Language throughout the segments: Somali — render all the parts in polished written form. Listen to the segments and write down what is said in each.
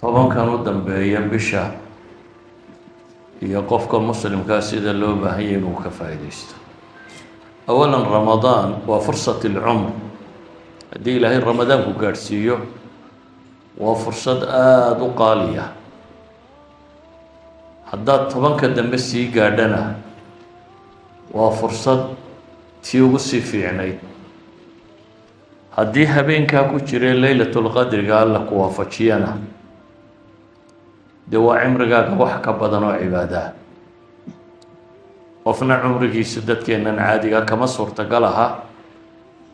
Tobankan u dambeeya bisha iyo qofka muslimkaa sida loo baahanyay inuu ka faa'iidaysto. Awalan, Ramadaan waa fursat alcumr. Haddii Ilaahay Ramadaanku gaadhsiiyo, waa fursad aada u qaaliya. Haddaad 10ka dambe sii gaadhana, waa fursad tii ugu sii fiicnayd. Haddii habeenkaa ku jiray Leylatulqadriga Alla ku waafajiyana, dee waa cimrigaaga wax ka badan oo cibaadaa. Qofna cumrigiisu, dadkeennan caadiga, kama suurtagal aha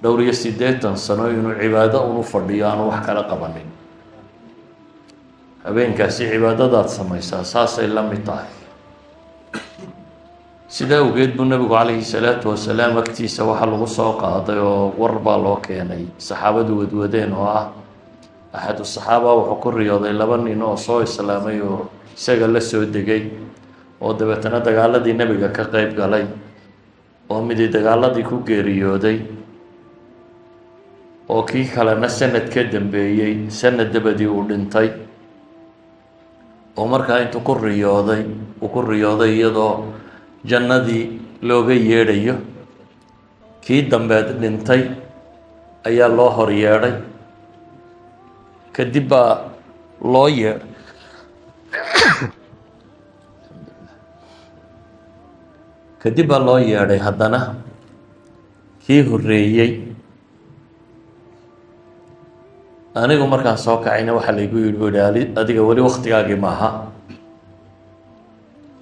dhowr iyo 80 sano inuu cibaado unu fadhiyo, aanu wax kala qabanin. Habeenkaasi cibaadadaad samaysaa saasay la mid tahay. Sidaa awgeed buu Nebigu calayhi salaatu wasalaam agtiisa waxaa lagu soo qaaday oo war baa loo keenay saxaabadu wadwadeen, oo ah axadu saxaaba wuxuu ku riyooday laba nin oo soo islaamay oo isaga la soo degay, oo dabeetana dagaaladii Nebiga ka qeyb galay, oo midi dagaaladii ku geeriyooday, oo kii kalena sanad ka dambeeyey, sanad dabadii uu dhintay. Oo markaa intuu ku riyooday, uu ku riyooday iyadoo jannadii looga yeedhayo. Kii dambeed dhintay ayaa loo hor yeedhay, kadib baa loo yeedhay, kadib baa loo yeedhay haddana kii horreeyey. Anigu markaan soo kacayna waxaa laygu yidhi, buu yihi, adiga weli waktigaagii maaha.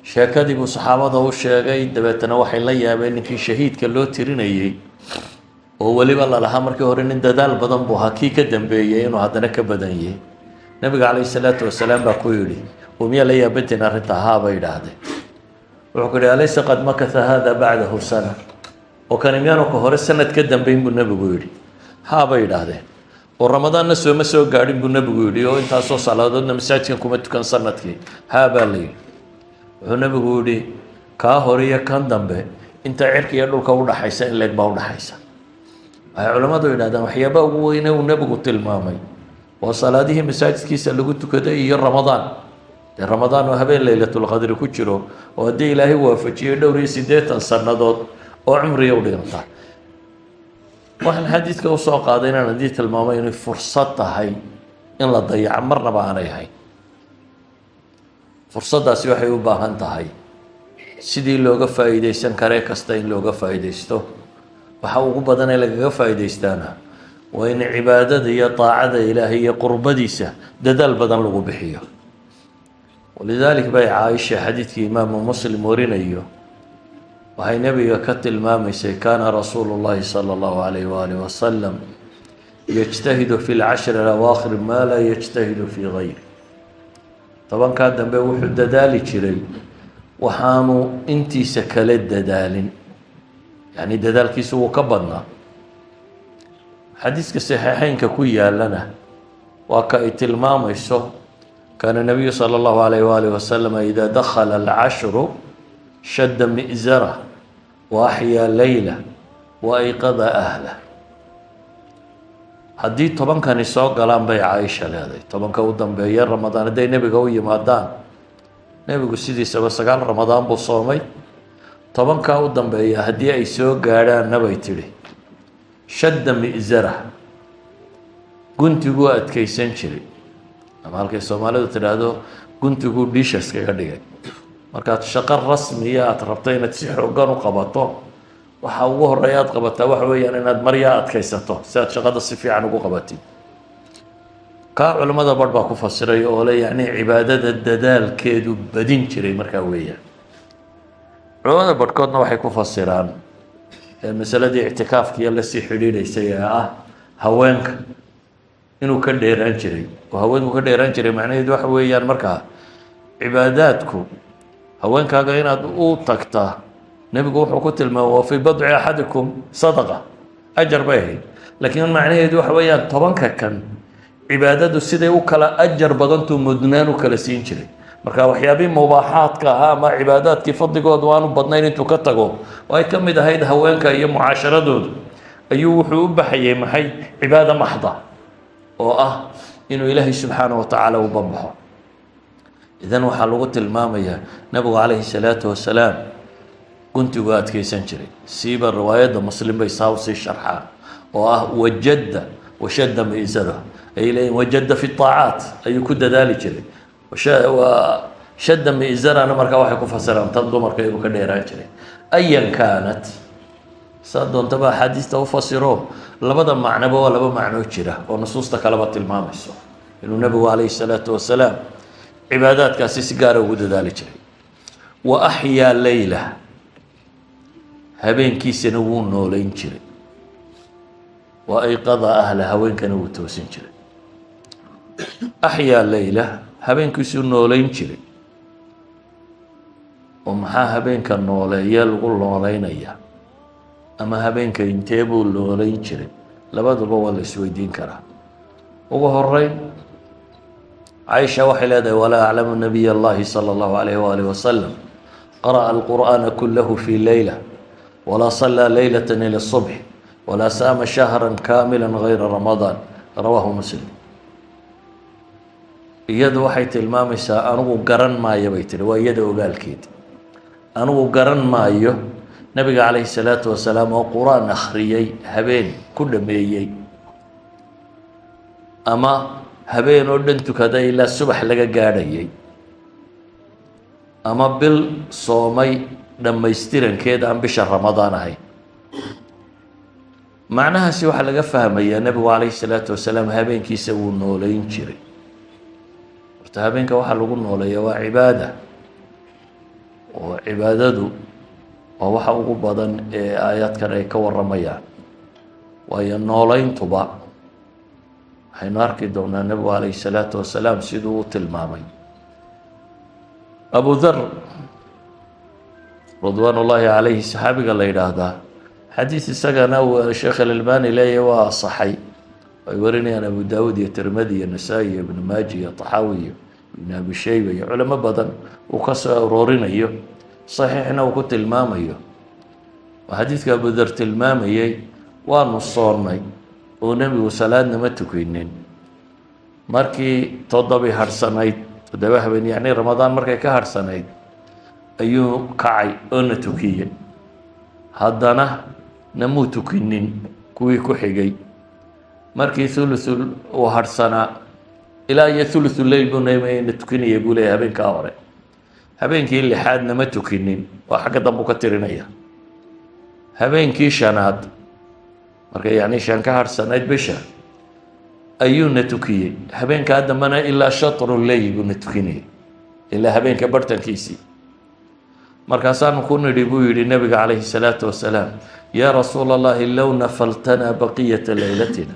Sheekadii buu saxaabada u sheegay. Dabeetana waxay la yaabeen ninkii shahiidka loo tirinayey, oo weliba lalahaa markii hore nin dadaal badan buu ahaa, kii ka dambeeyey inuu haddana ka badan yahay. Nabiga calayhi salaatu wasalaam baa ku yidhi, oo miyaa la yaabantiin arrinta? Haa, bay idhaahdeen. Wuxuu ku yihi, alaysa qad makatha hada bacdahu sana? Oo kani miyaanu ka hore sanad ka dambeyn, buu Nebigu yidhi. Haa, bay idhaahdeen. Oo Ramadaanna sooma soo gaadhin, buu Nebigu yidhi, oo intaasoo salaadoodna masaajidkan kuma tukan sanadkii? Haa, baa la yidhi. Wuxuu Nebigu yihi, kaa hore iyo kan dambe inta cirka iyo dhulka udhaxaysa in leeg baa udhaxaysa. Waxay culammadu yidhahdaan, waxyaaba ugu weyne uu Nebigu tilmaamay waa salaadihii masaajidkiisa lagu tukaday iyo Ramadaan. Dee Ramadaan oo habeen Leylatulqadri ku jiro, oo haddii Ilaahay waafajiyey dhowr iyo 80 sannadood oo cumriya u dhigantaa. Waxaan xadiidka usoo qaaday inaan haddii tilmaamay inay fursad tahay in la dayaco marnaba aanay ahayn. Fursaddaasi waxay u baahan tahay sidii looga faa'iideysan karee kasta in looga faa'iideysto. Waxa ugu badan ee lagaga faa'iideystaana waa in cibaadada iyo daacada Ilaahay iyo qurbadiisa dadaal badan lagu bixiyo. Walidalik bay Caaisha, xadiidkii Imaamu Muslim warinayo, waxay Nebiga ka tilmaamaysay, kaana rasuulu llahi sala allahu alayh waalih wasalam yajtahidu fi lcashri alawaakhir maa laa yajtahidu fi gayri. 10kaa dambe wuxuu dadaali jiray waxaanu intiisa kale dadaalin, yacni dadaalkiisu wuu ka badnaa. Xadiiska saxiixeynka ku yaalana waa ka ay tilmaamayso, kaana nabiyu sala allahu alayh waalih wasalam ida dakhala alcashru shadda mi'zarah wa axyaa leyla wa ayqada ahlah. Haddii 10kani soo galaan, bay Caaisha leedahay, 10ka u dambeeya Ramadaan hadday Nebiga u yimaadaan, Nebigu sidiisaba 9 Ramadaan buu soomay, 10kaa u dambeeya haddii ay soo gaadhaanna, bay tidhi, shadda mi'zarah, guntiguu adkaysan jiray, ama halkay Soomaalidu tidhaahdo guntiguu dhiisha iskaga dhigay. Markaad shaqo rasmiya aada rabto inaad si xoogan u qabato, waxa ugu horeeya aad qabataa waxa weeyaan inaad maryaa adkaysato si aad shaqada si fiican ugu qabatid. Kaa culimmada barh baa ku fasiray oo le yacni cibaadada dadaalkeedu badin jiray markaa weeyaan. Culimmada barhkoodna waxay ku fasiraan masaladii ictikaafkiiyo lasii xidhiidhaysay ee ah haweenka inuu ka dheeraan jiray. Oo haweenku ka dheeraan jiray macnaheedu waxa weeyaan, markaa cibaadaadku haweenkaaga inaad u tagtaa, Nebigu wuxuu ku tilmaamay wa fii badci axadikum sadaqa, ajar bay ahayd. Laakiin macnaheedu waxa weeyaan, 10ka kan cibaadadu siday u kala ajar badantuu mudnaan u kala siin jiray. Marka waxyaabihii mubaaxaadka ahaa ama cibaadaadkii fadligoodu aanu badnayn intuu ka tago, oo ay ka mid ahayd haweenka iyo mucaasharadoodu, ayuu wuxuu u baxayay maxay? Cibaada maxda oo ah Inuu Ilaahay subxaana wa tacaala u banbaxo. Idan waxaa lagu tilmaamayaa Nabigu calayhi salaatu wasalaam guntigu adkeysan jiray. Siiba riwaayadda Muslim bay saa usii sharxaan, oo ah "wajadda washadda mi'zarah", ay leeyihin "wajadda fi طaacaat" ayuu ku dadaali jiray. "Shadda mi'zarana" markaa waxay ku fasiraan tan dumarka inuu ka dheeraan jiray. Ayan kaanat, saa doontaba axaadiista u fasiro, labada macnoba waa laba macnoo jira oo nusuusta kaleba tilmaamayso inuu Nebigu calayhi salaatu wasalaam cibaadaadkaasi si gaara ugu dadaali jiray. "Wa axyaa leylah", habeenkiisana wuu nooleyn jiray. "Wa ayqada ahla", haweenkana wuu toosin jiray. "Axyaa leyla", habeenkiisuu nooleyn jiray. Oo maxaa habeenka nooleeye lagu nooleynaya, ama habeenka intee buu nooleyn jiray? Labaduba waa la isweydiin karaa. Ugu horeyn, Caisha waxay leedahay: "Walaa aclamu nabiy allahi salى اllahu alayh walih wasalam qara'a alqur'aana kulahu fi leyla, walaa salaa leylata ila الصubx, walaa saama shahra kaamila gayra Ramadaan." Rawaahu Muslim. Iyadu waxay tilmaamaysaa, "Anigu garan maayo," bay tihi, waa iyada ogaalkeed, "anigu garan maayo Nabiga calayhi salaatu wasalaam oo Qur-aan akhriyey, habeen ku dhameeyey, ama habeen oo dhan tukaday ilaa subax laga gaadhayay, ama bil soomay dhammaystirankeed aan bisha Ramadaan ahayn." Macnahaasi waxaa laga fahmayaa Nebigu calayhi salaatu wasalaam habeenkiisa wuu nooleyn jiray. Horta habeenka waxaa lagu nooleeya waa cibaada, oo cibaadadu waa waxa ugu badan ee aayaadkan ay ka warramayaan. Waayo, nooleyntuba waxaynu arki doonaa Nebigu calayhi salaatu wasalaam siduu u tilmaamay. Abu Dhar ridwaan ullaahi calayhi, saxaabiga la yidhaahdaa, xadiis isagana uu Sheekh Alalbani leeyahy waa asaxay, ay warinayaan Abu Daawud iyo Tirmidi iyo Nasaa-i iyo Ibnu Maaji iyo Taxaawi iyo Ibn Abi Shayba iyo culamo badan uu ka soo aroorinayo, saxiixna uu ku tilmaamayo, waa xadiidka Abu Dhar tilmaamayey: "Waanu soonnay oo Nebigu salaadna ma tukinin. Markii 7 hadhsanayd, 7 habeen, yacni Ramadaan markay ka hadhsanayd, ayuu kacay oo na tukiyey. Haddana namuu tukinin kuwii ku xigay. Markii thuluthul uu hadhsanaa, ilaa iyo thuluthu leyl buu na tukinayay," buu leeyahy. "Habeenkaa hore, habeenkii lixaadna ma tukinin." Waa xagga dambu ka tirinaya. "Habeenkii shanaad, marka yacni 5 ka hadhsanayd bisha, ayuuna tukiyey. Habeenkaa dambena ilaa shatru leyl buu na tukinayay, ilaa habeenka bartankiisii. Markaasaanu ku nidhi," buu yihi, "Nabiga calayhi salaatu wasalaam: yaa Rasuula Allahi, low nafaltanaa baqiyata leylatina,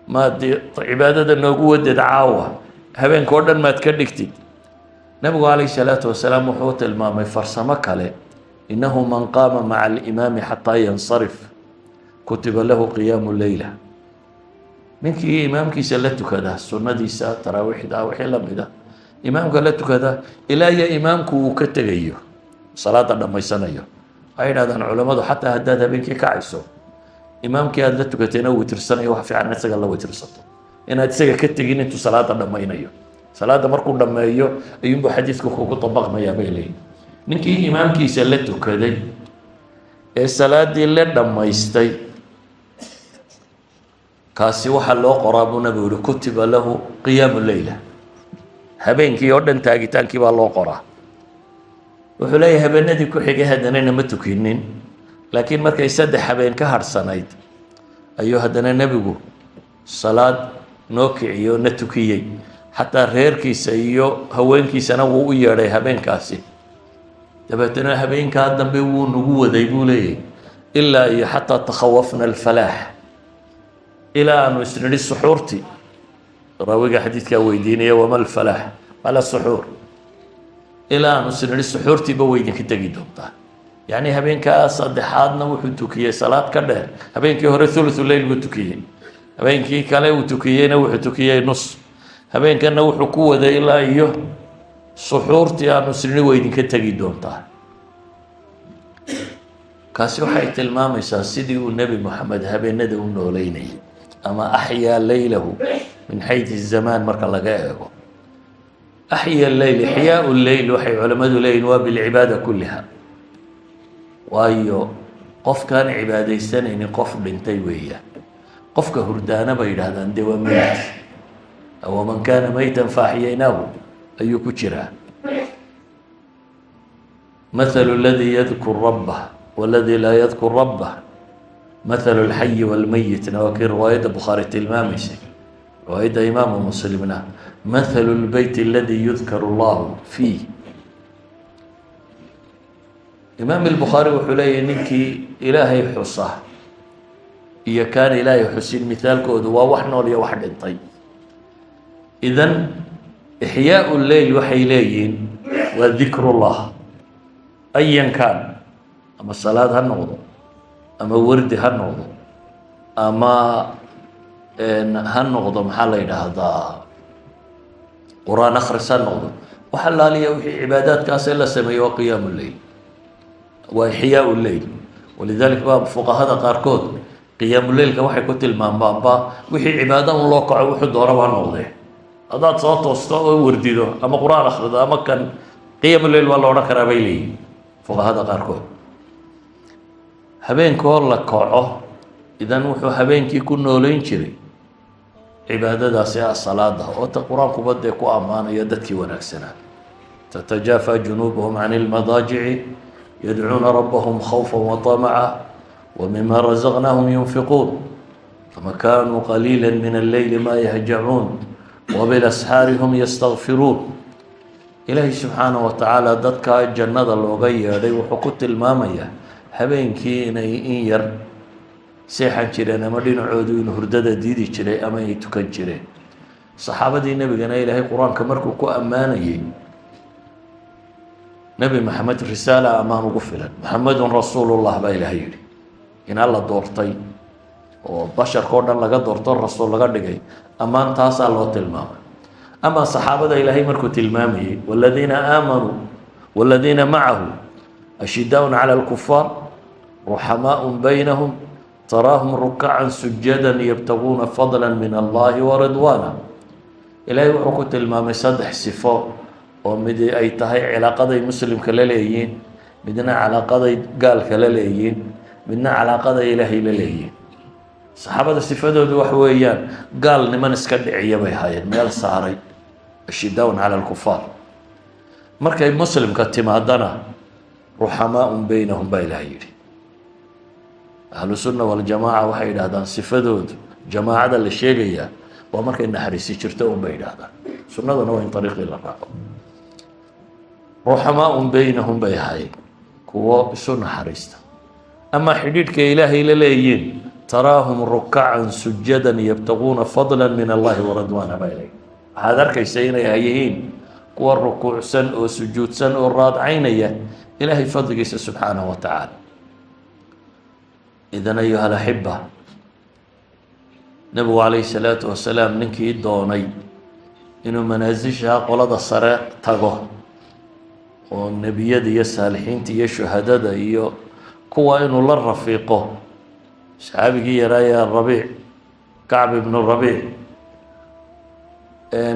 maad cibaadada noogu wadeed caawa, habeenka oo dhan maad ka dhigtid?" Nabigu calayhi salaatu wasalaam wuxuu tilmaamay farsamo kale: "Innahu man qaama maca alimaami xataa yansarif kutiba lahu qiyaamu leyla." Ninkii imaamkiisa la tukada sunnadiisa, taraawiixda, wixii la mid a, imaamka la tukada ilaa iyo imaamku uu ka tegayo, salaada dhammaysanayo. Waxay yidhahdaan culammadu, xataa haddaad habeenkii kacayso, imaamkii aada la tukatayna witirsanayo, wax fiican isaga la witirsato, inaad isaga ka tegin intuu salaada dhammaynayo. Salaadda markuu dhammeeyo ayuunbuu xadiidku kugu dabaqmayaa, bay leeyihin. Ninkii imaamkiisa la tukaday ee salaadii la dhammaystay, kaasi waxaa loo qoraa, buu Nabigu yihi, "kutiba lahu qiyaamu leyla", habeenkii oo dhan taagitaankii baa loo qoraa. Wuxuu leeyahay, habeenadii ku xigay haddana nama tukinin, laakiin markay 3 habeen ka hadhsanayd ayuu haddana Nebigu salaad noo kiciyey oo na tukiyey. Xataa reerkiisa iyo haweenkiisana wuu u yeedhay habeenkaasi. Dabeetana habeenkaa dambe wuu nagu waday," buu leeyahy, "ilaa iyo xataa takhawafna alfalaax, ilaa aanu isnidhi suxuurtii." Raawiga xadiidkaa weydiinaya: "Wama alfalaax?" Qala: "Suxuur." "Ilaa aanu isnidhi suxuurtiiba way idinka tegi doontaa." Yacni habeenkaa saddexaadna wuxuu tukiyey salaad ka dheer. Habeenkii hore thuluthu leyl buu tukiyey, habeenkii kale uu tukiyeyna wuxuu tukiyey nus, habeenkanna wuxuu ku waday ilaa iyo suxuurtii aanu isnidhi way idinka tegi doontaa. Kaasi waxay tilmaamaysaa sidii uu Nebi Moxamed habeenada u nooleynayay, ama axyaa leylahu. Min xayث الzamaan marka laga eego, axya leyl, ixyaau leyl, waxay culammadu leeyihin waa bilcibaada kulliha, waayo qofkaan cibaadaysanaynin qof dhintay weeyaan. Qofka hurdaana, bay yidhahdaan, dee waa meyt. Waman kaana maytan faaxyaynaahu ayuu ku jiraa. Mathalu اladii yadkur rabbah waladi laa yadkur rabbah mathalu اlxayi walmeyitna waa kii riwaayadda Bukhaari tilmaamaysay, riwaayadda Imaamu Muslimna mathalu اlbeyt aladi yudkaru اllahu fiih. Imaam Albukhaari wuxuu leeyahy, ninkii Ilaahay xusa iyo kaan Ilaahay xusin mithaalkoodu waa wax nool iyo wax dhintay. Idan ixyaau leyl, waxay leeyihiin, waa dikrullah ayan kaan, ama salaad ha noqdo, ama wardi ha noqdo, ama ha noqdo, maxaa la yidhaahdaa, Qur-aan akhris ha noqdo. Wax allaaliya wixii cibaadaadkaasee la sameeyey waa qiyaamu leyl, waa ixyaau leyl. Walidalik baa fuqahada qaarkood qiyaamuleylka waxay ku tilmaamaanba wixii cibaado un loo kaco, wuxuu doonaba ha noqdee. Haddaad soo toosto oo wardido ama Qur-aan akhrido ama kan, qiyaamuleyl waa la odhan karaa, bay leeyihin fuqahada qaarkood. Habeenkoo la kaco, idan wuxuu habeenkii ku nooleyn jiray cibaadadaasi ah salaada, oo ta Qur-aankuba dee ku ammaanayo dadkii wanaagsanaa: tatajaafa junuubuhum can ilmadaajici yadcuuna rabbahum khawfa waطamaca wmima razaqnaahum yunfiquun fama kanuu qaliila min alleyli ma yahjacuun wabilasxaari hum yastakfiruun. Ilaahay subxaanaه wa tacaala dadkaa jannada looga yeedhay wuxuu ku tilmaamayaa habeenkii inay in yar seexan jireen, ama dhinacoodu inuu hurdada diidi jiray, ama ay tukan jireen. Saxaabadii nebigana Ilaahay Qur-aanka markuu ku ammaanayay Nebi Maxamed, risaala ammaan ugu filan, Muxamedun rasuulullah baa Ilaahay yidhi. In Alla doortay oo basharka o dhan laga doorto, rasuul laga dhigay, ammaan taasaa loo tilmaamay. Ama saxaabada Ilaahay markuu tilmaamayey, waladiina aamanuu waladiina macahu ashidaaun cala alkufaar ruxamaau baynahum taraahum rukacan sujadan yabtaguuna fadla min Allahi waridwaana. Ilaahay wuxuu ku tilmaamay saddex sifo, oo mid ay tahay cilaaqaday muslimka la leeyihiin, midna calaaqaday gaalka la leeyihiin, midna calaaqaday Ilaahay la leeyihiin. Saxaabada sifadoodu wax weeyaan, gaal niman iska dhiciya bay haayeen, meel saaray, ashidaaun cala alkufaar. Markay muslimka timaadana, ruxamaaun baynahum baa Ilahay yidhi. Ahlu Sunna waljamaaca waxay yidhahdaan, sifadoodu jamaacada la sheegayaa waa markay naxariisi jirto un, bay yidhahdaan. Sunnaduna waa in ariiqii la raaco. Ruxamaaun baynahum bay ahaayeen, kuwo isu naxariista. Ama xidhiidhka Ilaahay la leeyihiin, taraahum rukacan sujadan yabtaguuna fadla min Allahi waridwaana, baa ilahy. Waxaad arkaysa inay yihiin kuwa rukuucsan oo sujuudsan oo raadcaynaya Ilaahay fadligiisa subxaanahu wa tacaala. Idan, ayuha alaxiba, Nebigu calayhi salaatu wasalaam ninkii doonay inuu manaasisha qolada sare tago, oo nebiyada iyo saalixiinta iyo shuhadada iyo kuwa inuu la rafiiqo, saxaabigii yaraaya Rabiic, Kacb ibnu Rabiic,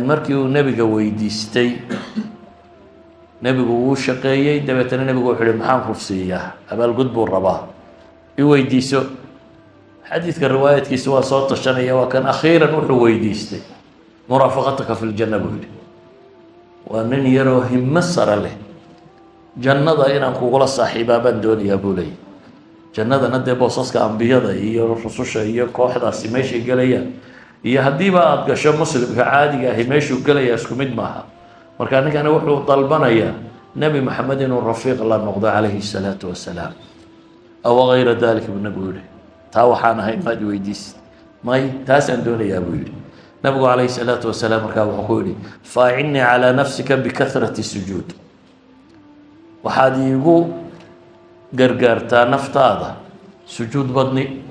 markii uu nebiga weydiistay, nebigu wuu shaqeeyey. Dabeetana nebigu wuxu uhi, "Maxaan ku siiyaa?" Abaalgud buu rabaa. "I weydiiso." Xadiidka riwaayadkiisa waa soo tashanaya, waa kan akhiiran wuxuu weydiistay, "Muraafaqataka fi ljanna," buu yidhi. Waa nin yaroo himo sare leh. "Jannada inaan kugula saaxiibaa baan doonayaa," buu leeyay. Jannadana dee boosaska ambiyada iyo rususha iyo kooxdaasi meeshay gelayaan iyo haddiiba aada gasho muslimka caadiga ahi meeshuu gelayaa isku mid maaha. Marka ninkani wuxuu dalbanayaa Nebi Maxamed inuu rafiiq la noqdo calayhi الsalaatu wasalaam. "Aw gayra dalik?" buu nebigu yihi. "Taa waxaan ahayn maad weydiisid?" "May, taasaan doonayaa," buu yihi. Nabigu calayhi الsalaatu wasalaam markaa wuxuu ku yihi, "Faacinnii calaa nafsika bikahrati sujuud." Waxaad iigu gargaartaa naftaada sujuud badni,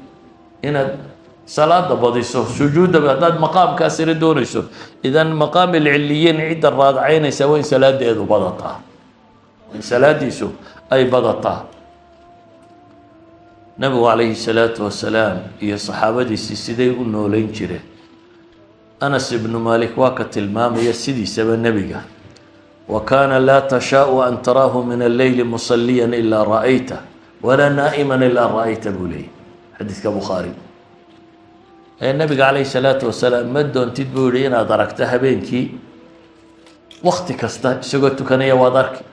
inaad salaada badiso, sujuudda, haddaad maqaamkaa sare doonayso. Idan maqaam alciliyiin cidda raadcaynaysa waa in salaadeedu badataa, waa in salaadiisu ay badataa. Nabigu calayhi salaatu wasalaam iyo saxaabadiisii siday u nooleyn jireen? Anas ibnu Malik waa ka tilmaamaya sidiisaba nebiga: "Wa kaana laa tashaau an taraahu min alleyli musaliyan ilaa ra'ayta, walaa naa'iman ilaa ra'ayta," buu leeyay xadiidka Bukhaari. Ee nebiga calayhi salaatu wasalaam ma doontid, buu yihi, inaad aragto habeenkii wakti kasta isagoo tukanaya waad arki,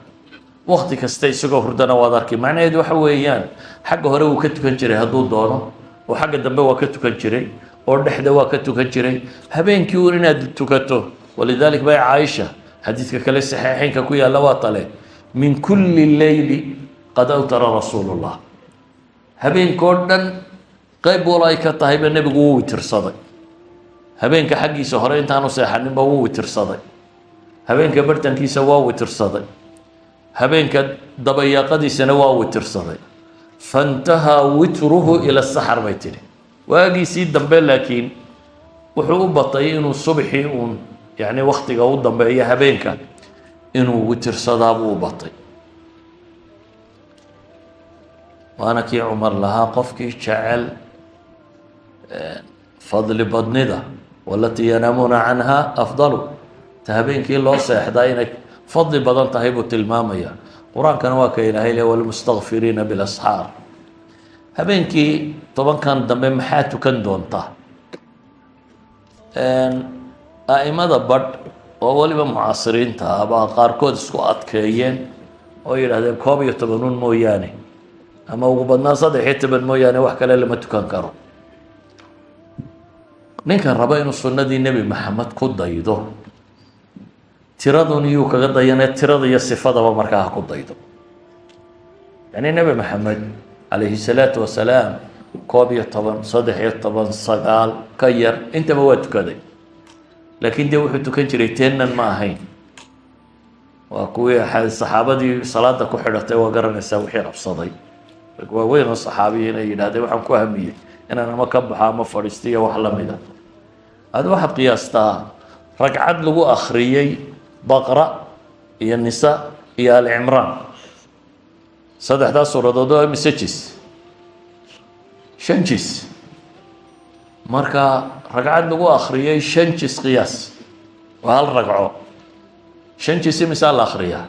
wakti kasta isagoo hurdana waad arki. Macnaheedu waxa weeyaan, xagga hore wuu ka tukan jiray hadduu doono, oo xagga dambe waa ka tukan jiray, oo dhexda waa ka tukan jiray. Habeenkii uun inaad tukato. Walidalik bay Caaisha xadiidka kale saxiixeynka ku yaalla waa tale: "Min kulli leyli qad awtara rasuulullah." Habeenkoo dhan qayb wal ay ka tahayba nebigu wuu witirsaday. Habeenka xaggiisa hore intaanu seexaninba wuu witirsaday, habeenka bartankiisa waa witirsaday, habeenka dabayaaqadiisana waa witirsaday. "Faintahaa witruhu ila saxar," bay tidhi. Waagiisii dambe laakiin wuxuu u batay inuu subxii uun, yacni waktiga u dambeeya habeenka, inuu witirsadaa buu u batay. Waana kii Cumar lahaa: qofkii jecel fadli badnida, "walatii yanaamuuna canha afdalu", ta habeenkii loo seexdaa inay fadli badan tahay buu tilmaamaya. Qur-aankana waa ka Ilaahay le: "Walmustakfiriina bilasxaar." Habeenkii 10kan dambe maxaa tukan doonta? A'imada badh oo weliba mucaasiriinta ah baa qaarkood isku adkeeyeen oo yidhahdeen 11 un mooyaane, ama ugu badnaan 13 mooyaane, wax kale lama tukan karo. Ninka raba inuu sunnadii Nebi Maxamed ku daydo, tiradun iyuu kaga dayanee, tirada iyo sifadaba markaa ha ku daydo. Yani Nebi Maxamed calayhi salaatu wasalaam 11, 13, 9, ka yar, intaba waa tukaday. Laakiin dee wuxuu tukan jiray teennan ma ahayn. Waa kuwii saxaabadii salaada ku xidhatay, waa garanaysaa wixii qabsaday, waaweyn oo saxaabiya inay yidhahdeen: "Waxaan ku hamiyey inaan ama ka baxo ama fadhiisto," iyo wax lamida. Adi waxaad qiyaastaa ragcad lagu akhriyey Baqra iyo Nisa iyo Alcimraan, saddexdaas suuradood, waa mise jis? 5 jis. Marka ragcad lagu akhriyey 5 jis, qiyaas, waa hal ragco 5 jis, imisaa la akhriyaa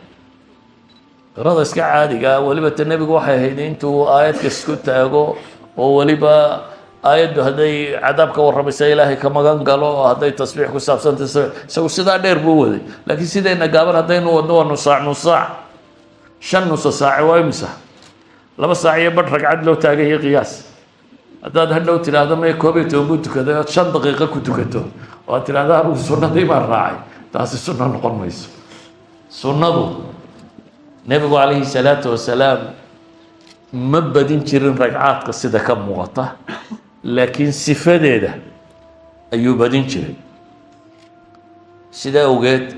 qirada iska caadiga? Weliba ta nebigu waxay ahayd intuu aayadka isku taago, oo weliba aayaddu hadday cadaab ka warramaysa Ilaahay ka magan galo, oo hadday tasbiix ku saabsantay isagu sidaa dheer buu waday. Laakiin sidayna gaaban haddaynu wadno, waa nus saac, nus saac, 5 nusa saace waa imisa? 2 saac iyo badh ragcad loo taagaya, qiyaas. Haddaad hadhow tidhaahdo may 11 buu tukaday, ood 5 daqiiqo ku tukato, oo aad tidhahdo anugu sunnadii baan raacay, taasi sunno noqon mayso. Sunnadu, nebigu calayhi salaatu wasalaam ma badin jirin ragcaadka sida ka muuqata, laakiin sifadeeda ayuu badin jiray. Sidaa awgeed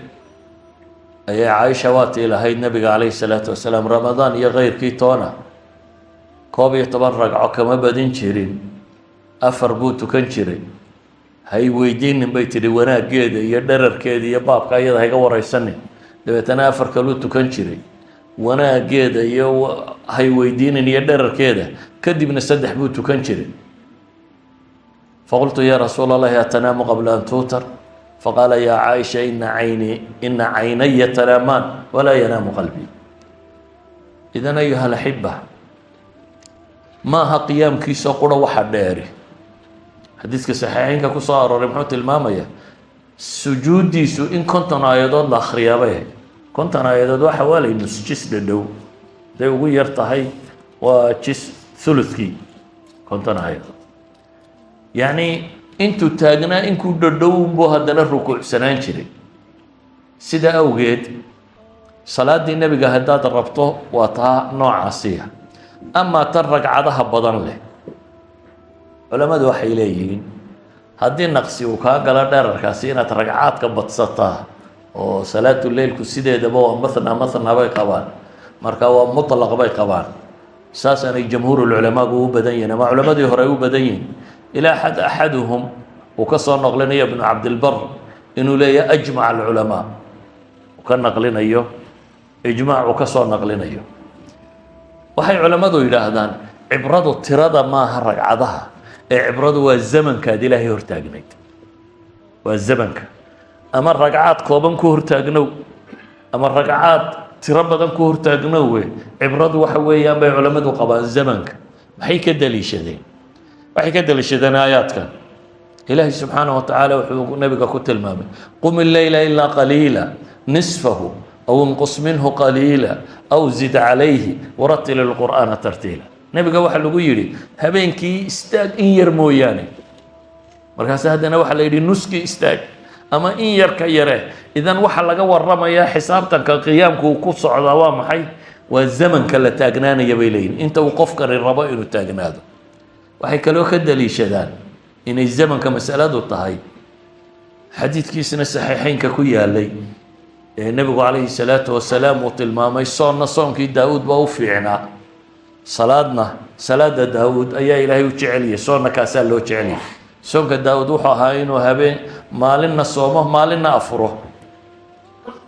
ayay Caaisha waatii lahayd nabiga calayhi salaatu wasalaam Ramadaan iyo keyrkii toona 11 ragco kama badin jirin, 4 buu tukan jiray. "Hay weydiinin," bay tidhi, "wanaaggeeda iyo dherarkeeda iyo baabka iyada hayga wareysanin." Dabeetana 4 kaluu tukan jiray, wanaaggeeda iyo hay weydiinin iyo dherarkeeda, kadibna 3 buu tukan jiray. "Faqultu: ya rasuula Allahi, atanaamu qabla an tuutar? Faqaala: ya Caaisha, ina caynii, ina caynaya tanaamaan walaa yanaamu qalbii." Idan, ayuha alaxiba, maaha qiyaamkiisa qura waxa dheeri. Xadiidka saxiixeynka ku soo arooray muxuu tilmaamaya? Sujuuddiisu in 50 aayadood la akhriyaa bay ahayd. 50 aayadood waxa waalay nus jis dhadhow, haday ugu yar tahay waa jis thuluthkii 50 aayadood. Yacni intuu taagnaa inkuu dhadhow buu haddana rukuucsanaan jiray. Sida awgeed salaaddii nebiga haddaad rabto waa taa noocaasiya. Amaa tan ragcadaha badan leh, culammadu waxay leeyihiin haddii naqsi uu kaa galo dherarkaasi, inaad ragcaadka badsataa, oo salaatu leilku sideedaba waa mathna mathna bay qabaan, marka waa mutlaq bay qabaan. Saasaanay jamhuurulculamaagu u badan yihin, ama culamadii hore ay u badan yihin, ilaa xad axaduhum uu ka soo naqlinayo, Ibnu Cabdilbar, inuu leeyahay "ajmaca alculamaa", uu ka naqlinayo ijmaac uu ka soo naqlinayo. Waxay culammadu yidhaahdaan cibradu tirada maaha ragcadaha, ee cibradu waa zamankaad Ilaahay hortaagnayd, waa Waa zamanka. Ama ragcaad kooban ku hortaagnow ama ragcaad tiro badan ku hortaagnowe, cibradu waxa weeyaan, bay culammadu qabaan, zamanka. Maxay ka daliishadeen? Waxay ka daliishadeen aayaadkan. Ilaahay subxaanaه wa tacaala wuxuu nabiga ku tilmaamay: "قم الليل إلا قليلا، نصفه أو انقص منه قليلا أو زد عليه ورتل القرآن ترتيلا." Nebiga waxaa lagu yidhi: habeenkii istaag in yar mooyaane. Markaase haddana waxaa la yidhi: nuskii istaag ama in yar ka yare. Idan waxaa laga waramayaa, xisaabtanka qiyaamku uu ku socdaa, waa maxay? Waa zamanka la taagnaanaya, bay leeyihin, inta uu qofkani rabo inuu taagnaado. Waxay kaloo ka daliishadaan inay zamanka masaladu tahay xadiidkiisna saxiixeynka ku yaalay ee nebigu calayhi salaatu wasalaam uu tilmaamay: soonna soonkii Daawuud baa u fiicnaa, salaadna salaada Daawuud ayaa Ilaahay u jeceliyay, soonna kaasaa loo jeceliyay. Soonka Daawuud wuxuu ahaa inuu habeen maalinna soomo, maalinna afuro.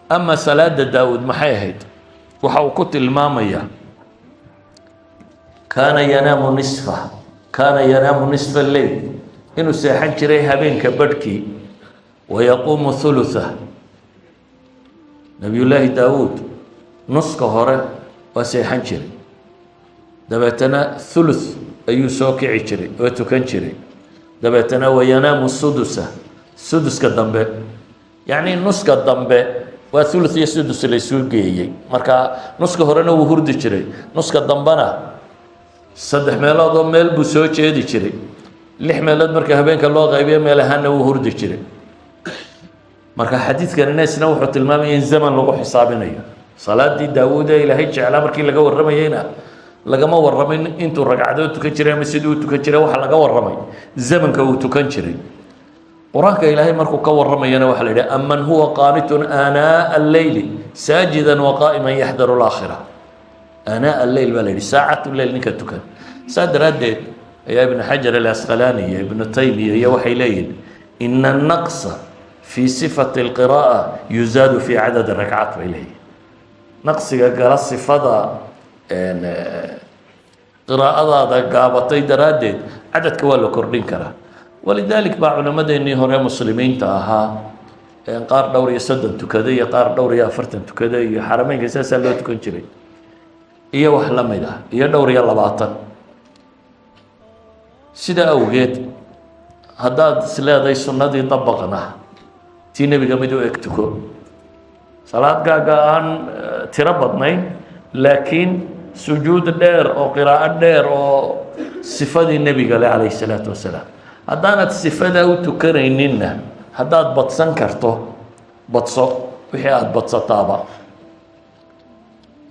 Ama salaada Daawuud maxay ahayd? Waxa uu ku tilmaamayaa: كان ينام نصفه، كان ينام نصف الليل, inuu seexan jiray habeenka badhkii, ويقوم ثلثه. Nabiyullaahi Daawuud nuska hore waa seexan jiray, dabeetana thuluth ayuu soo kici jiray oo tukan jiray, dabeetana وينام سدسه, suduska dambe, yacni nuska dambe waa thuluth iyo sudus la isuu geeyey. Marka nuska horena wuu hurdi jiray, nuska dambena saddex meelood oo meel buu soo jeedi jiray. Lix meelood marka habeenka loo qaybiyo, meel ahaanna wuu hurdi jiray. Marka xadiidkanina isna wuxuu tilmaamaya in zaman lagu xisaabinayo. Salaadii Daawuud ee Ilaahay jeclaa markii laga warramayeyna, lagama warramin intuu ragcadood tukan jiray ama sidii uu tukan jiray. Waxaa laga warramay zamanka uu tukan jiray. Qur-aanka Ilaahay markuu ka warramayana waxaa la yidhi: "أمن هو قانت آناء الليل ساجدا وقائما يحذر الآخرة." آناء الليل baa la yidhi, ساعات الليل ninka tukan. Saa daraaddeed ayaa Ibnu Xajar Alasqalaani iyo Ibnu Taymiya iyo waxay leeyihin: "إن النقص في صفة القراءة يزاد في عدد الركعات," bay leeyihin. Naqsiga gala sifada qiraa'adaada gaabatay daraaddeed, cadadka waa la kordhin karaa. ولذلك baa culammadeenii hore muslimiinta ahaa qaar dhowr iyo 30 tukaday iyo qaar dhowr iyo 40 tukaday, iyo xarameynka saasaa loo tukan jiray iyo wax la mid ah, iyo dhowr iyo 20. Sida awgeed, haddaad is leedahay sunnadii dabaqna, tii nebiga mid u eg tuko, salaad gaaga aan tiro badnayn, laakiin sujuud dheer oo qiraa'o dheer oo sifadii nebiga leh calayhi salaatu wasalaam. Haddaanad sifadaa u tukanayninna, haddaad badsan karto, badso. Wixii aada badsataaba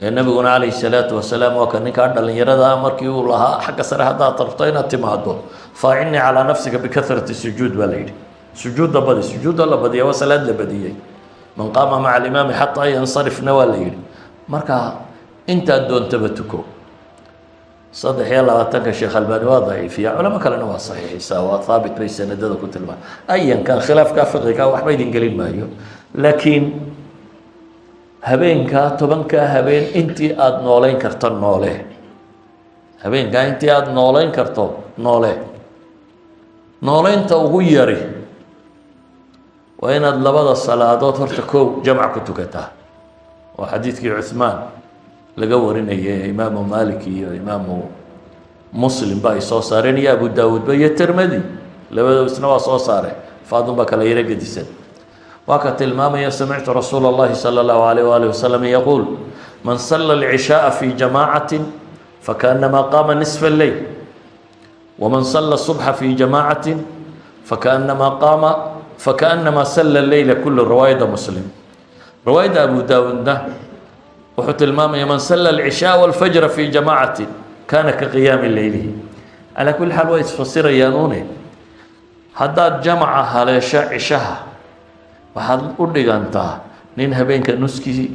ee nebiguna calayhi salaatu wasalaam waa ka ninkaa dhalinyarada markii uu lahaa: xagga sare haddaad rabto inaad timaado, "فأعني على نفسك بكثرة السجود," baa la yidhi. Sujuudda badi. Sujuudda la badiya waa salaad la badiyey. "من قام مع الإمام حتى ينصرف" na waa la yidhi. Marka intaad doontaba tuko. 23-ka Sheekh Albani waa daciifiya, culamo kalena waa saxiixisaa, waa haabit bay sanadada ku tilmaam. Ayankan khilaafka fiqiga waxba idin gelin maayo, laakiin habeenkaa, 10-kaa habeen, intii aada nooleyn karto noole. Habeenkaa intii aada nooleyn karto noole. Nooleynta ugu yari waa inaad labada salaadood horta kow jamc ku tukataa, oo xadiidkii Cuثmaan laga warinayay, Imaamu Malik iyo Imaamu Muslim ba ay soo saareen, iyo Abu Daawuudba iyo Termedi, labada isna waa soo saareen, faadun baa kala yaro gedisan. Waa ka tilmaamaya: "سمعت رسول الله صلى الله عليه وآله وسلم يقول: من صلى العشاء في جماعة فكأنما قام نصف الليل، ومن صلى الصبح في جماعة فكأنما قام فكأنما صلى الليل كله." Riwaayadda Muslim. Riwaayadda Abu Daawuudna wuxuu tilmaamaya: "من صلى العشاء والفجر في جماعة كان كقيام ليله." Calaa kulli xaal, way isfasirayaan une. Haddaad jamaca haleesho cishaha, waxaad u dhigantaa nin habeenka nuskii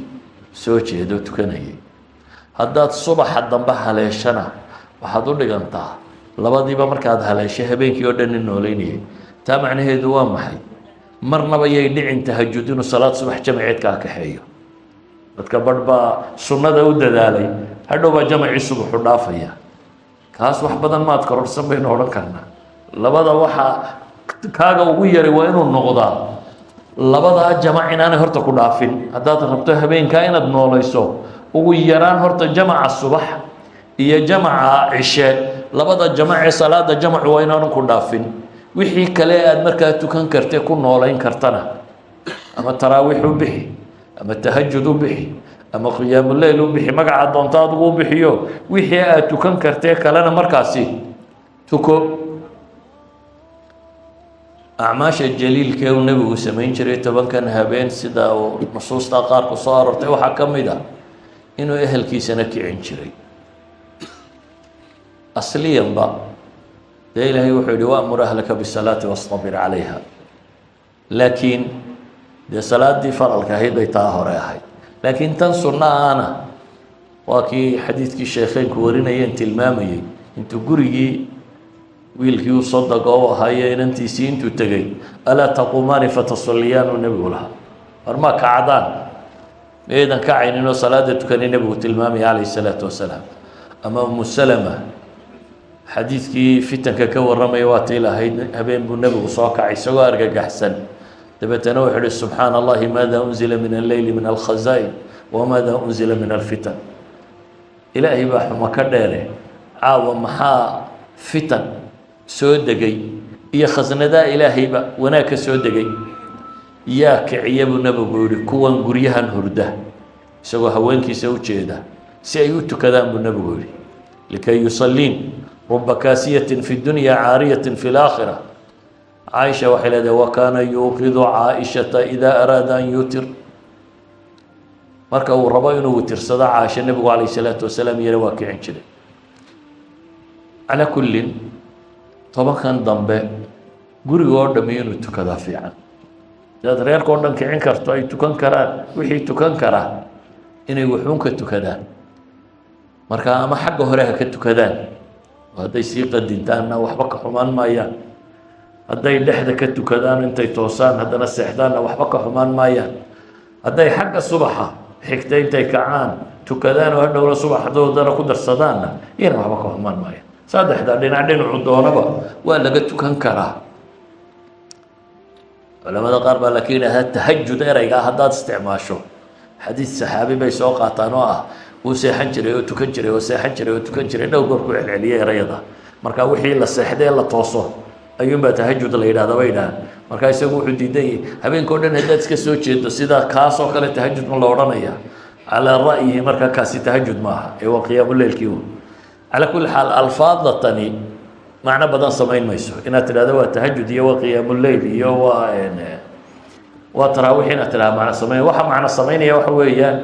soo jeedo tukanayay. Haddaad subaxa dambe haleeshana, waxaad u dhigantaa labadiiba markaad haleeshay habeenkii oo dhan nin nooleynayay. Taa macnaheedu waa maxay? Marnaba yay dhicin tahajud inuu salaad subax jamaceed kaa kaxeeyo. Dadka barh baa sunnada u dadaalay, hadhow baa jamacii subaxu dhaafaya. Kaas wax badan maad kororsan baynu odhan karnaa. Labada waxaa Kaaga ugu yari waa inuu noqdaa labadaa jamac inaanay horta ku dhaafin. Haddaad rabto habeenkaa inaad noolayso, ugu yaraan horta jamaca subax iyo jamaca cishe, labada jamac ee salaada jamacu waa inaanu ku dhaafin. Wixii kale aad markaa tukan karte ku noolayn kartana, ama taraawiix u bixi, ama tahajud u bixi, ama qiyaamuleyl u bixi, magaca doonto adigu u bixiyo, wixii aad tukan kartee kalena markaasi tuko. Acmaasha jaliilkee uu nebigu samayn jiray 10kan habeen, sida uu nusuusta qaar ku soo aroortay, waxaa ka mid ah inuu ehelkiisana kicin jiray. Asliyanba dee Ilaahay wuxuu yihi: "وأمر أهلك بالصلاة واصطبر عليها." Laakiin dee salaadii faralka ahayd bay taa hore ahayd, laakiin tan sunna ahna waa kii xadiidkii sheekheynku warinayeen tilmaamayey, intuu gurigii wiilkii u sodoga u ahaayo inantiisii intuu tegey, "ألا تقومان فتصليان" uu nebigu lahaa, war ma kacdaan, miyaydan kacaynin oo salaada tukanay, nebigu tilmaamaya calayhi salaatu wasalaam. Ama Umu Salama xadiidkii fitanka ka warramaya waa tii lahayd, habeen buu nebigu soo kacay isagoo argagaxsan, dabeetana wuxuu uhi: "سبحان الله، ماذا أنزل من الليل من الخزائن وماذا أنزل من الفتن." Ilaahay baa xumo ka dheere, caawa maxaa fitan soo degay iyo khasnadaa Ilaahayba wanaag ka soo degay? Yaa kiciya, buu nebigu yihi, kuwan guryahan hurda, isagoo haweenkiisa u jeeda, si ay u tukadaan, buu nebigu yihi, لكي يصلين، رب كاسية في الدنيا عارية في الآخرة. Caaisha waxay leedahay: "وكان يوقظ عائشة إذا أراد أن يوتر." Marka uu rabo inuu witirsado Caaisha, nebigu calayh salaatu wasalaam iyana waa kicin jiray. Calaa kullin, 10kan dambe guriga oo dhami inuu tukadaa fiican. Sidaad reerka o dhan kicin karto, ay tukan karaan wixii tukan karaa, inay wuxuun ka tukadaan marka, ama xagga hore ha ka tukadaan oo hadday sii qadintaanna waxba ka xumaan maayaan, hadday dhexda ka tukadaan, intay toosaan haddana seexdaanna waxba ka xumaan maayaan, hadday xagga subaxa xigta intay kacaan tukadaan oo hadhowna subaxdoodana ku darsadaanna iyana waxba ka xumaan maayaan. Saddexda dhinac dhinacu doonaba waa laga tukan karaa. Culamada qaar baa laakiin yidhahdaa tahajud ereygaa haddaad isticmaasho, xadiid saxaabi bay soo qaataan oo ah wuu seexan jiray oo tukan jiray oo seexan jiray oo tukan jiray, dhowr goor ku celceliyay erayada. Marka wixii la seexdee la tooso ayuunbaa tahajud la yidhahda, bay yidhahaan. Marka isagu wuxuu diidan yahay habeenka o dhan haddaad iska soo jeedo sida kaasoo kale tahajud ma la odhanaya? Calaa ra'yihi marka kaasi tahajud maaha ee waa qiyaamuleylkii un. Calaa kulli xaal, alfaadatani macno badan samayn mayso. Inaad tidhahdo waa tahajud iyo waaqiyaamuleyl iyo waa taraawiix inaad tidhahdo macno samayn. Waxa macno samaynaya waxa weeyaan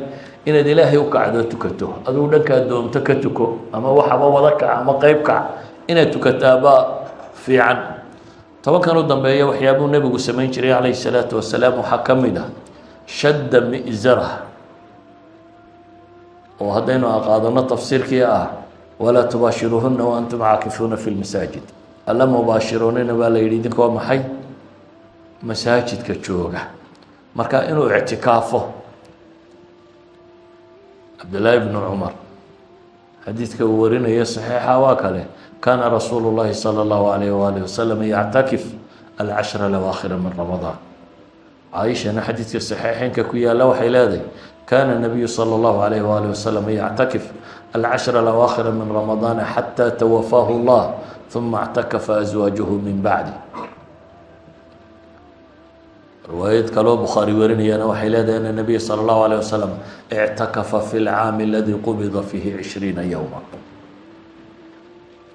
inaad Ilaahay u kacdo, tukato. Adigu dhankaa doonto ka tuko, ama waxaba wada kac ama qeyb kac, inaad tukataaba fiican. 10kan u dambeeya waxyaabuu nebigu samayn jiray calayhi salaatu wasalaam waxaa ka mid ah شد مئزره, oo haddaynu aqaadano tafsiirkii ah "ولا تباشروهن وأنتم عاكفون في المساجد", alla mubaashiroonina baa la yidhi idinkoo maxay masaajidka jooga. Marka inuu ictikaafo, Cabdillaahi bnu Cumar xadiidka uu warinayo saxiixa waa kale: "كان رسول الله صلى الله عليه وآله وسلم يعتكف العشر الأواخر من رمضان." Caaishana xadiidka saxiixeynka ku yaalla waxay leedahay: "كان النبي صلى الله عليه وآله وسلم يعتكف العشر الأواخر من رمضان حتى توفاه الله، ثم اعتكف أزواجه من بعده." Riwaayad kaloo Bukhaari warinayana waxay leedahay: أن النبي صلى الله عليه وسلم اعتكف في العام الذي قبض فيه 20 يوما.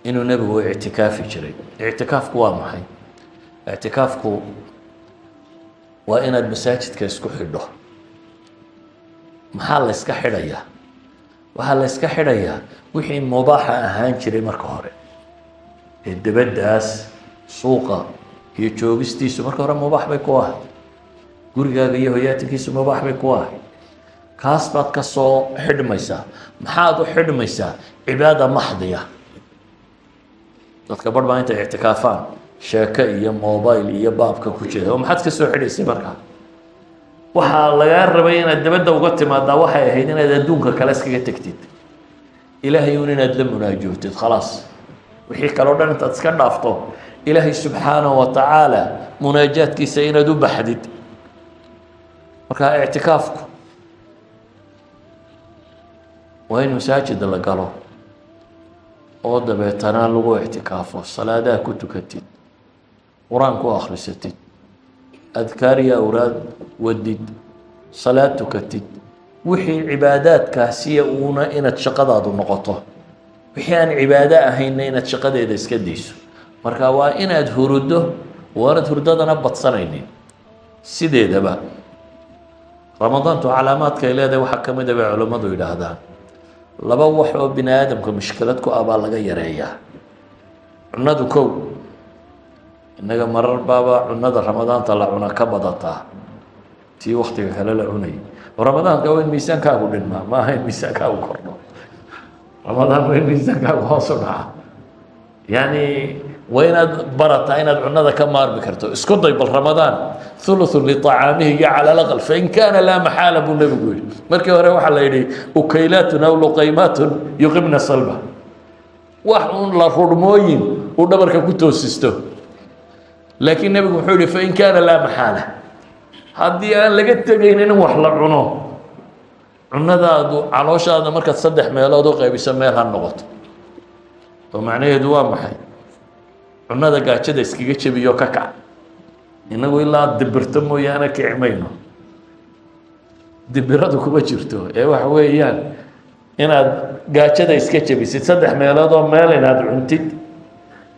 Inuu nebigu ictikaafi jiray. Ictikaafku waa maxay? Ictikaafku waa inaad masaajidka isku xidho. Maxaa la yska xidhayaa? Waxaa la yska xidhayaa wixii mubaaxa ahaan jiray marka hore ee debaddaas suuqa iyo joogistiisu marka hore mubaax bay ku ahay, gurigaaga iyo hoyaatinkiisu mubaax bay ku ahay, kaas baad ka soo xidhmaysaa. Maxaad u xidhmaysaa? Cibaada maxdiya. Dadka barh baa intay ictikaafaan sheeke iyo mobile iyo baabka ku jira. Oo maxaad ka soo xidhaysay? Markaa waxaa lagaa rabay inaad dabadda uga timaadaa waxay ahayd inaad adduunka kale iskaga tegtid, Ilaahay un inaad la munaajootid, khalaas. Wixii kaleo dhan intaad iska dhaafto. Ilaahay subxaanahu wa tacaala munaajaadkiisa inaad u baxdid. Marka ictikaafku waa in masaajida la galo oo dabeetana lagu ictikaafo, salaadaha ku tukatid, qur-aan ku akhrisatid, adkaar iyo awraad wadid, salaad tukatid, wixii cibaadaadkaasiya uuna inaad shaqadaadu noqoto, wixii aan cibaado ahaynna inaad shaqadeeda iska dayso. Marka waa inaad hurudo, waanad hurdadana badsanaynin. Sideedaba Ramadaantu calaamaadka ay leedahay waxaa ka mid a, bay culimmadu yidhaahdaan, laba wax oo bini aadamka mushkilad ku ah baa laga yareeyaa. Cunadu kow, innaga marar baaba cunada Ramadaanta la cuna ka badataa tii waktiga kale la cunayay. Ramadaanka waa in miisaankaagu dhinmaa, ma aha in miisaankaagu kordho. Ramadaan waa in miisaankaagu hoos u dhaca. Yani waa inaad barataa inaad cunada ka maarmi karto. Isku day bal Ramadaan thuluthun liطacaamihi iyo cala alaqal, fain kaana laa maxaala, buu Nebigu yihi. Markii hore waxaa la yidhi ukaylaatun aw luqaymaatun yuqimna salba, wax un la rurmooyin uu dhabarka ku toosisto. Laakiin Nebigu wuxuu yihi fain kaana laa maxaala, haddii aan laga tegaynin in wax la cuno, cunadaadu calooshaada markaad saddex meelood u qaybiso meel ha noqoto. Oo macnaheedu waa maxay? Cunada gaajada iskaga jebiyo, ka kac. Inagu ilaa dibirto mooyaane kici mayno. Dibiradu kuma jirto ee waxa weeyaan inaad gaajada iska jebisid, saddex meelood oo meel inaad cuntid,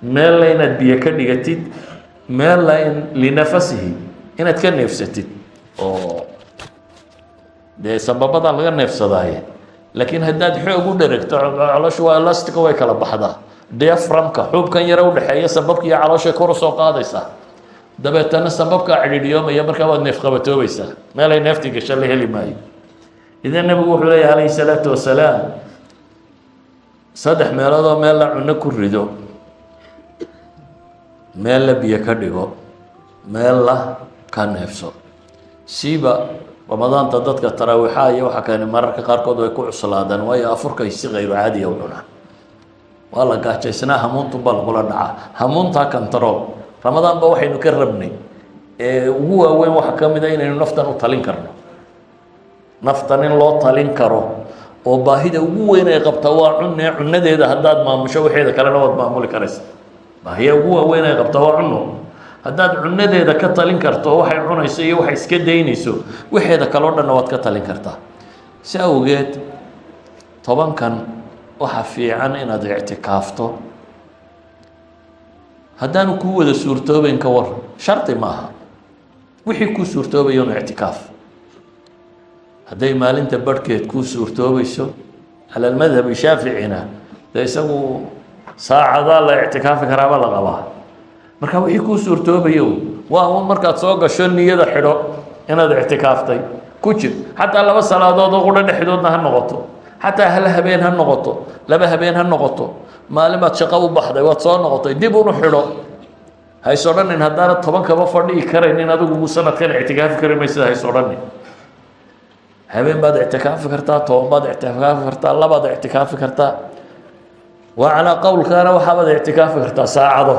meelna inaad biyo ka dhigatid, meelna in linafasihi inaad ka neefsatid, oo dee sababadaa laga neefsadaaye. Laakiin haddaad xoog u dheregto, calooshu waa elastica, way kala baxdaa. Diaphragmka, xuubkan yare udhexeeya sambabka iyo calooshay kor usoo qaadaysaa, dabeetana sambabkaa cidhiidhiyoomaya, markaa waad neef qabatoobaysaa, meelay neeftii gasho la heli maayo. Idan Nebigu wuxuu leeyahy calayhi salaatu wasalaam, saddex meelood oo meel la cuno ku rido, meel la biyo ka dhigo, meel la ka neefso. Siiba Ramadaanta dadka taraawiixaha iyo waxaa keena mararka qaarkood way ku cuslaadaan, waayo afurkay si kayru caadiya u cunaan. Waa la gaajaysnaa, hamuuntunbaa lagula dhacaa. Hamuuntaa control. Ramadaan ba waxaynu ka rabnay ee ugu waaweyn waxaa ka mid a inaynu naftan u talin karno, naftan in loo talin karo, oo baahida ugu weyn ay qabtaa waa cunne. Cunadeeda haddaad maamusho, waxeeda kalena waad maamuli karaysa. Baahiya ugu waaweyn ay qabtaa waa cuno. Haddaad cunadeeda ka talin karto, waxay cunayso iyo waxay iska daynayso, waxeeda kaloo dhanna waad ka talin kartaa. Si awgeed 10kan waxaa fiican inaad ictikaafto. Haddaanu kuu wada suurtoobayn ka war, shardi maaha. Wixii kuu suurtoobaya inu ictikaaf. Hadday maalinta barhkeed kuu suurtoobayso, cala almadhabi shaaficina dee isagu saacadaa la ictikaafi karaaba la qabaa. Marka wixii kuu suurtoobayo waa un markaad soo gasho niyada xidho inaad ictikaaftay, ku jir. Xataa laba salaadood oo qudha dhexdoodna ha noqoto, xataa hal habeen ha noqoto, laba habeen ha noqoto. Maalin baad shaqo u baxday, waad soo noqotay, dib unu xidho. Hays odhanin haddaana 10kaba fadhihi karaynin adigu sanadkan ictikaafi kari maysid. Hays odhanin. Habeen baad ictikaafi kartaa, 10 baad ictikaafi kartaa, labaad ictikaafi kartaa. Waa calaa qowlkaana waxaabaad ictikaafi kartaa saacado,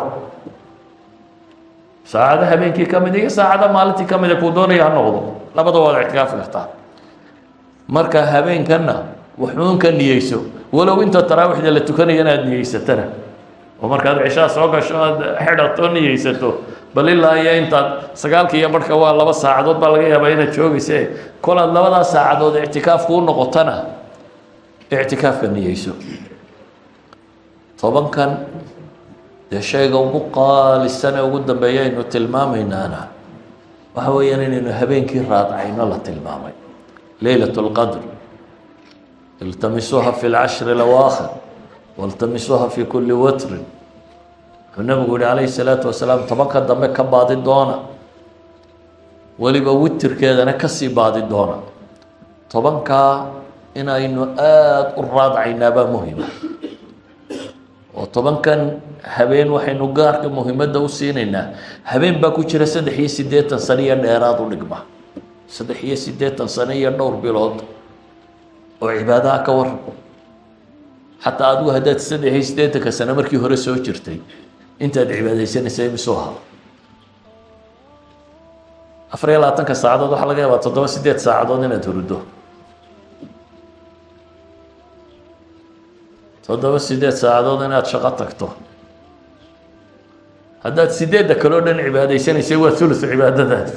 saacado habeenkii ka mid iyo saacado maalintii ka mida, kuu doonaya ha noqdo, labada waad ictikaafi kartaa. Marka habeenkanna wuxuun ka niyeyso, walow inta taraawixda la tukanayo inaad niyeysatana, oo markaad cishaa soo gasho aad xidhato, niyeysato bal ilaa iyo intaad 9ka iyo barhka, waa 2 saacadood baa laga yaabaa inaad joogayse. Kolaad labadaas saacadood ictikaafku u noqotana, ictikaafka niyeyso. 10kan dee shayga ugu qaalisan ee ugu dambeeya aynu tilmaamaynaana waxa weeyaan inaynu habeenkii raadcayno la tilmaamay, leylat اlqadr. Iltamisuuha fi lcashri lawaakhir waltamisuuha fi kuli watrin, wuxuu Nabigu yihi calayhi salaatu wasalaam. 10ka dambe ka baadi doona, weliba witirkeedana kasii baadi doona. 10kaa inaynu aada u raadcaynaabaa muhima. Oo 10kan habeen waxaynu gaarka muhimadda u siinaynaa, habeen baa ku jira 83 sano iyo dheeraad u dhigma, 83 sano iyo dhowr bilood oo cibaadaha ka waran. Xataa adigu haddaad 83ka sano markii hore soo jirtay, Intaad cibaadaysanaysa imisuu ahaa? 24-ka saacadood waxaa laga yaabaa 7, 8 saacadood inaad huruddo. 7, 8 saacadood inaad shaqo tagto. Haddaad sideedda kaleo dhan cibaadaysanaysay, waa thuluth cibaadadaadi.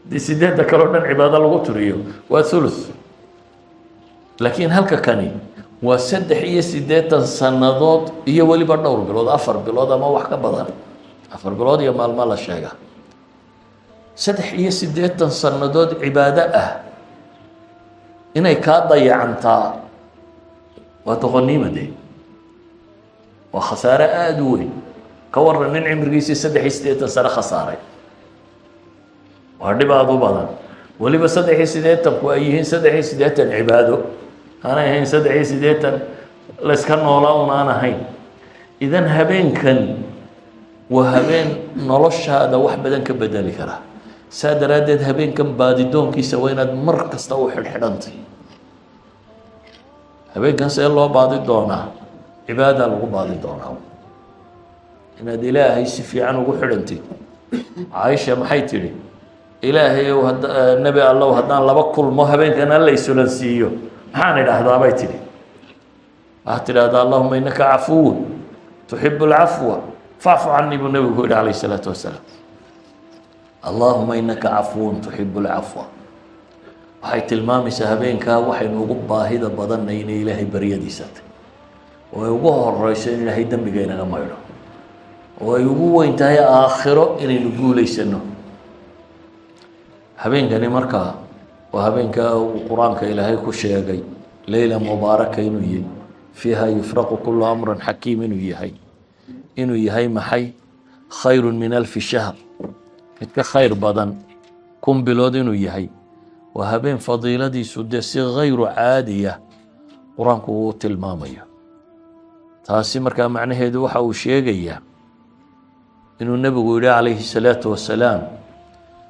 Haddii sideedda kaleo dhan cibaado lagu tiriyo, waa thuluth. Laakiin halka kani waa 83 sannadood iyo weliba dhowr bilood, 4 bilood ama wax ka badan, 4 bilood iyo maalmo la sheega. 83 sannadood cibaado ah inay kaa dayacantaa waa doqonnimo de, waa khasaare aada u weyn. Ka waran nin cimrigiisii 83 sano khasaaray? Waa dhib aada u badan. Weliba 83-ku ay yihiin 83 cibaado, aanay ahayn 83 layska noolaa un aan ahayn. Idan habeenkan waa habeen noloshaada wax badan ka bedeli kara. Saa daraaddeed habeenkan baadidoonkiisa waa inaad mar kasta u xidhxidhantay. Habeenkan see loo baadi doonaa? Cibaada lagu baadi doonaa, inaad Ilaahay si fiican ugu xidhantid. Caaisha maxay tidhi? "Ilaahay ow, Nebi Allow, haddaan laba kulmo habeenkan alla isulansiiyo, maxaan idhaahdaa?" bay tidhi. Waxaad tidhahdaa: "اللهم إنك عفو تحب العفو فاعف عني," buu nebigu ku yidhi calayh isalaatu wasalaam. اللهم إنك عفو تحب العفو. Waxay tilmaamaysaa habeenkaa waxaynu ugu baahida badannay inay Ilaahay baryadiisa tay, oo ay ugu horeyso in Ilaahay dembiga inaga maydho, oo ay ugu weyn tahay aakhiro inaynu guulaysano. Habeenkani markaa waa habeenka uu Qur-aanka Ilaahay ku sheegay leyla mubaaraka inuu yahay, فيها يفرق كل أمر حكيم inuu yahay maxay? خير من ألف شهر, mid ka khayr badan 1000 bilood inuu yahay. Waa habeen fadiiladiisu dee si gayru caadiya Qur-aanku uu tilmaamayo. Taasi markaa macnaheedu waxa uu sheegayaa inuu nebigu yihi calayhi الsalaatu wasalaam: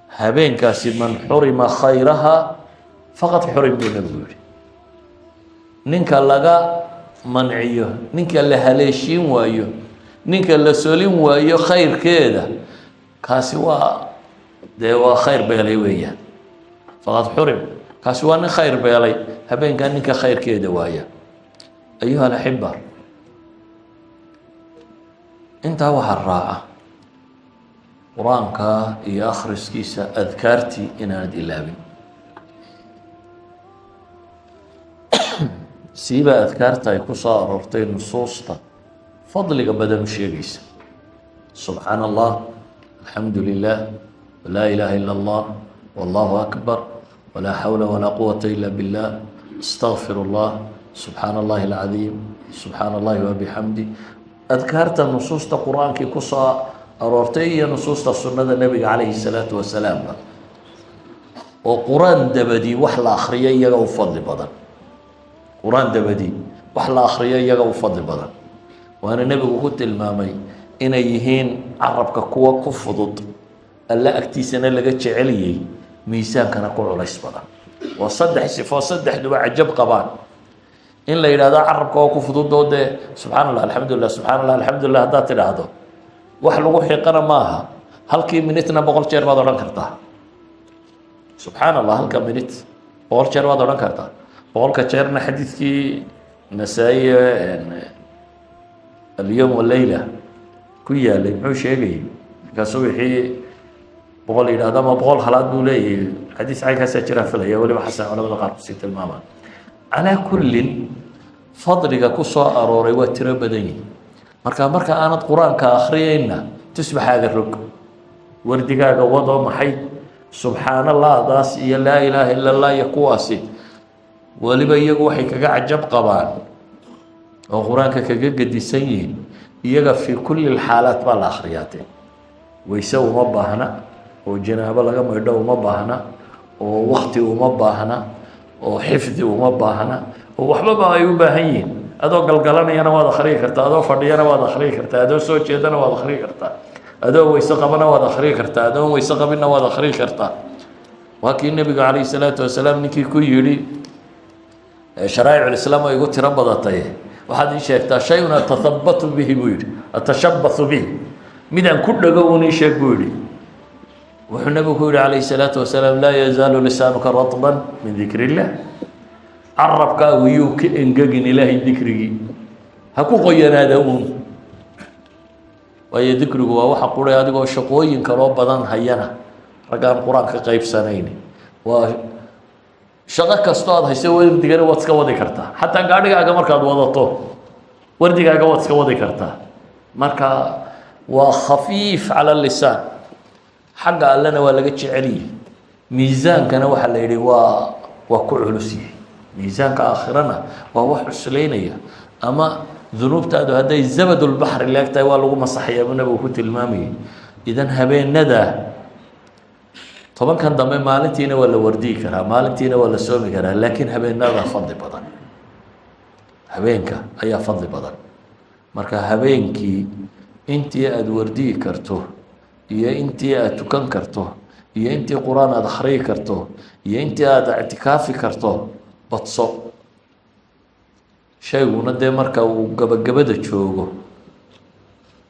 habeenkaasi من حرم خيرها فقد حرم, buu nebigu yihi. Ninka laga manciyo, ninka la haleeshiin waayo, ninka la solin waayo khayrkeeda, kaasi waa dee waa khayr beelay weeyaan. فقد حرم, kaasi waa nin khayr beelay, habeenkaa ninka khayrkeeda waaya. أيها الأحبة, intaa waxaa raaca Qur-aanka iyo akhriskiisa, adkaartii inaanad ilaabin, siiba adkaarta ay ku soo aroortay nusuusta fadliga badan u sheegaysa: subxaana Allah, alxamdu lilah, laa ilaaha ila Allah, wallahu akbar, walaa xawla walaa quwata ila billah, astagfir Allah, subxaana Allahi alcadiim, subxaana Allahi wabixamdi. Adkaarta nusuusta Qur-aankii ku soo aroortay iyo nusuusta sunnada nebiga calayhi salaatu wasalaamba, oo Qur-aan dabadii wax la akriyo iyaga u fadli badan, Qur-aan dabadii wax la akriyo iyaga u fadli badan, waana nebigu ku tilmaamay inay yihiin carabka kuwa ku fudud, Alle agtiisana laga jeceliyey, miisaankana ku culays badan. Waa saddex sifoo saddexduba cajab qabaan. In la yidhahdo carabka oo ku fudud, oo dee subxana Allah, alxamdulilah, subxana Allah, alxamdulilah haddaad tidhaahdo, wax lagu xiiqana maaha. Halkii minutna 100 jeer baad odhan kartaa subxaan Allah. Halka minute 100 jeer baad odhan kartaa. 100-ka jeerna xadiidkii Nasaa-i اليوم والليلة ku yaalay muxuu sheegayay? Markaasuu wixii 100 yidhahdo ama 100 halaad buu leeyahay. Xadiis caynkaasaa jiraan filaya, weliba xasan culamada qaar kusii tilmaamaan. Calaa kullin, fadliga ku soo arooray waa tiro badan yihi. Marka aanad Qur-aanka akhriyayna, tusbaxaaga rog, wardigaaga wadoo maxay? Subxaan Allahdaas iyo laa ilaaha ila Allah iyo kuwaasi. Weliba iyagu waxay kaga cajab qabaan oo Qur-aanka kaga gedisan yihiin, iyaga في كل الحالات baa la akhriyaatee. Weyse uma baahna, oo janaabo laga maydho uma baahna, oo wakti uma baahna, oo xifdi uma baahna, oo waxbaba ay u baahan yihiin. Adoo galgalanayana waad akhriyi kartaa, adoo fadhiyana waad akhriyi kartaa, adoo soo jeedana waad akhriyi kartaa, adoo weyse qabana waad akhriyi kartaa, adoon weyse qabinna waad akhriyi kartaa. Waa kii nebigu calayhi salaatu wasalaam ninkii ku yidhi: "Sharaa'ic ulislaam ay igu tiro badatay, Waxaad ii sheegtaa shay-un atahabatu bihi, buu yidhi, atashabathu bihi, midaan ku dhego un ii sheeg, buu yidhi. Wuxuu nabigu ku yihi calayhi salaatu wasalaam: laa yazaalu lisaanuka ratban min dikri illah. Carabkaagu yuu ka engegin Ilaahay dikrigii, ha ku qoyanaada uun. Waayo, dikrigu waa waxa quray adigoo shaqooyin kaloo badan hayana. Raggaan Qur-aanka qaybsanayn, waa shaqo kastoo aad hayso, wardigana waad iska wadi kartaa. Xataa gaadhigaaga markaad wadato, wardigaaga waad iska wadi kartaa. Marka waa khafiif cala lisaan, xagga Allena waa laga jeceliyey, miisaankana waxaa la yidhi waa ku culus yahay. Miisaanka aakhirana waa wax cuslaynaya, ama dunuubtaadu hadday zabadulbaxri leeg tahay, waa lagu masaxayaa, buu nabigu ku tilmaamayay. Idan habeenada 10kan dambe maalintiina waa la wardiyi karaa, maalintiina waa la soomi karaa, laakiin habeenada fadli badan, habeenka ayaa fadli badan. Marka habeenkii intii aada wardiyi karto iyo intii aada tukan karto iyo intii Qur-aan aada akhriyi karto iyo intii aada ictikaafi karto, badso. Shayguna dee marka uu gabagabada joogo,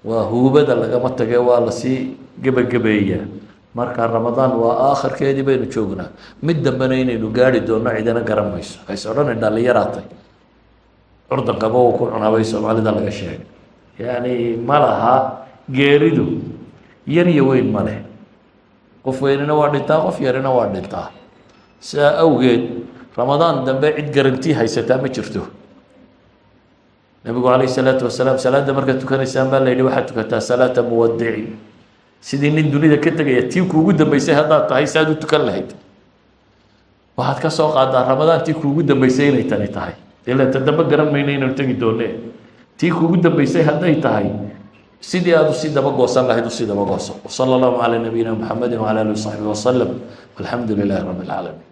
waa huubada lagama tage, waa lasii gebagabeeyaa. Marka Ramadaan waa aakhirkeedii baynu joognaa, mid dambena inaynu gaari doonno cidina garan mayso. Hays odhanay dhalinyaraatay, curdankaba uu ku cunaa bay Soomaalida laga sheegay. Yacni ma laha geeridu yar iyo weyn ma leh, qof weynina waa dhintaa, qof yarina waa dhintaa. Sidaa awgeed Ramadaan dambe cid garanti haysataa ma jirto. Nabigu calayhi salaatu wasalaam, salaadda markaad tukanaysaan, baa la yidhi, waxaad tukataa salaata muwadici, sidii nin dunida ka tegaya. Tii kuugu dambeysay haddaad tahay, saad u tukan lahayd, waxaad ka soo qaadaa Ramadaantii kuugu dambeysay inay tani tahay. Ila ta dambe garan mayno inaynu tegi doone. Tii kuugu dambeysay hadday tahay, sidii aad usii daba goosan lahayd usii daba gooso. Wsala allahu calaa nabiyina Muxamedi wcala alihi wasaxbi wasalam, walxamdu lilahi rabbi alcaalamiin.